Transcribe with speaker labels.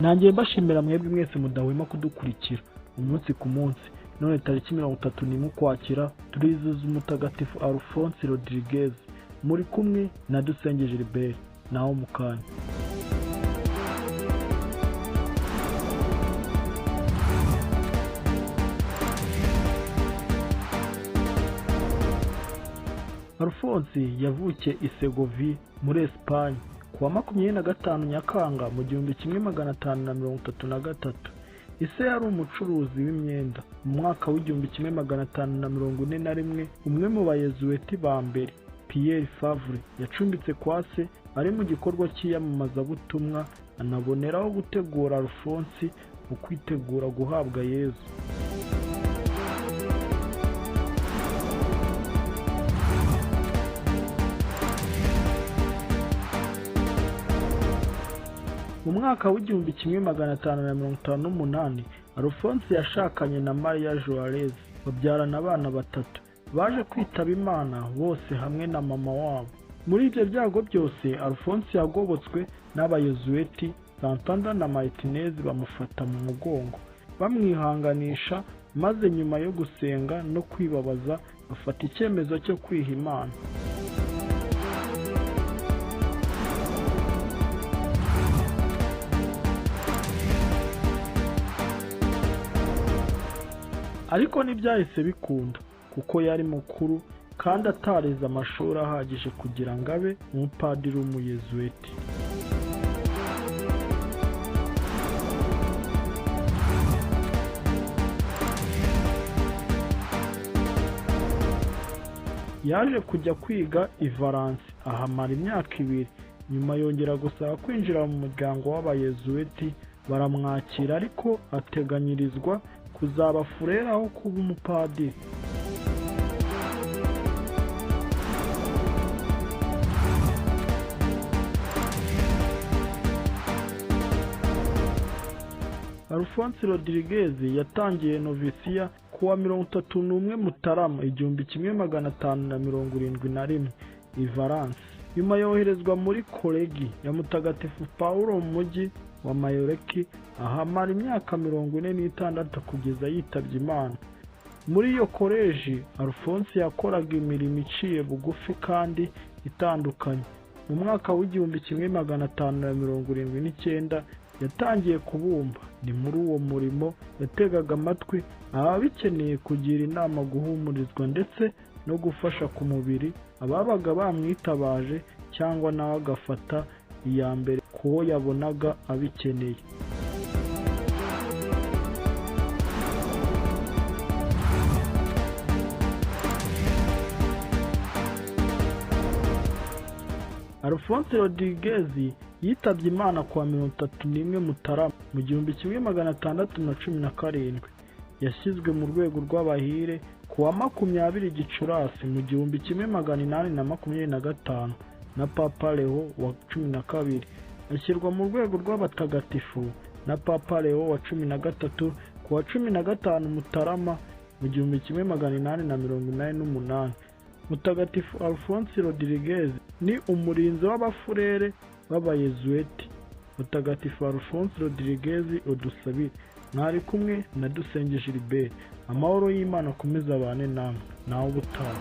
Speaker 1: Nangiye mbashimira mwebwe mwese mudahwema kudukurikira umunsi ku munsi. None tariki 31 Ukwakira turizihiza Umutagatifu Alphonse Rodriguez. Muri kumwe na Dusenge Gilbert. Naho mukanya. Alphonse yavukiye i Segovia muri Espagne kuwa 25 Nyakanga mu 1533. Ise yari umucuruzi w'imyenda. Mu mwaka w'1541 umwe mu bayezuweti ba mbere, Pierre Favre, yacumbitse kwa se ari mu gikorwa cy'iyamamazabutumwa, anaboneraho gutegura Alphonse mu kwitegura guhabwa Yezu. Mu mwaka w'1558 Alphonse yashakanye na Maria Juarez, babyarana abana batatu baje kwitaba Imana bose hamwe na mama wabo. Muri ibyo byago byose Alphonse yagobotswe n'abayezuweti Santanda na Martinez bamufata mu mugongo bamwihanganisha, maze nyuma yo gusenga no kwibabaza bafata icyemezo cyo kwiha Imana. Ariko ntibyahise bikunda kuko yari mukuru kandi atarize amashuri ahagije kugira ngo abe umupadiri w'umuyezuweti. Yaje kujya kwiga i Valence ahamara imyaka 2, nyuma yongera gusaba kwinjira mu muryango w'abayezuweti baramwakira, ariko ateganyirizwa kuzaba furere aho kuba umupadiri. Alphonse Rodriguez yatangiye novisiya kuwa 31 Mutarama 1571 i Valence. Nyuma yoherezwa muri Koleji ya Mutagatifu Paulo mu mujyi wa Mayorki, ahamara imyaka 46 kugeza yitabye Imana. Muri iyo koleji Alphonse yakoraga imirimo iciye bugufi kandi itandukanye. Mu mwaka w'1579 yatangiye kubumba. Ni muri uwo murimo yategaga amatwi ababikeneye kugira inama, guhumurizwa ndetse no gufasha ku mubiri ababaga bamwitabaje, cyangwa nawe agafata iya mbere kuwo yabonaga abikeneye. Alphonse Rodriguez yitabye Imana kuwa 31 Mutarama mu 1617. Yashyizwe mu rwego rw'abahire kuwa 20 Gicurasi mu 1825 na Papa Leo wa 12. Ashyirwa mu rwego rw'abatagatifu na Papa Leo wa 13 kuwa 15 Mutarama mu 1888. Mutagatifu Alphonse Rodriguez ni umurinzi w'abafurere b'abayezuweti. Mutagatifu Alphonse Rodriguez udusabire. Mwari kumwe na Dusenge Gilbert. Amahoro y'Imana akomeze abane namwe. Naho ubutaha.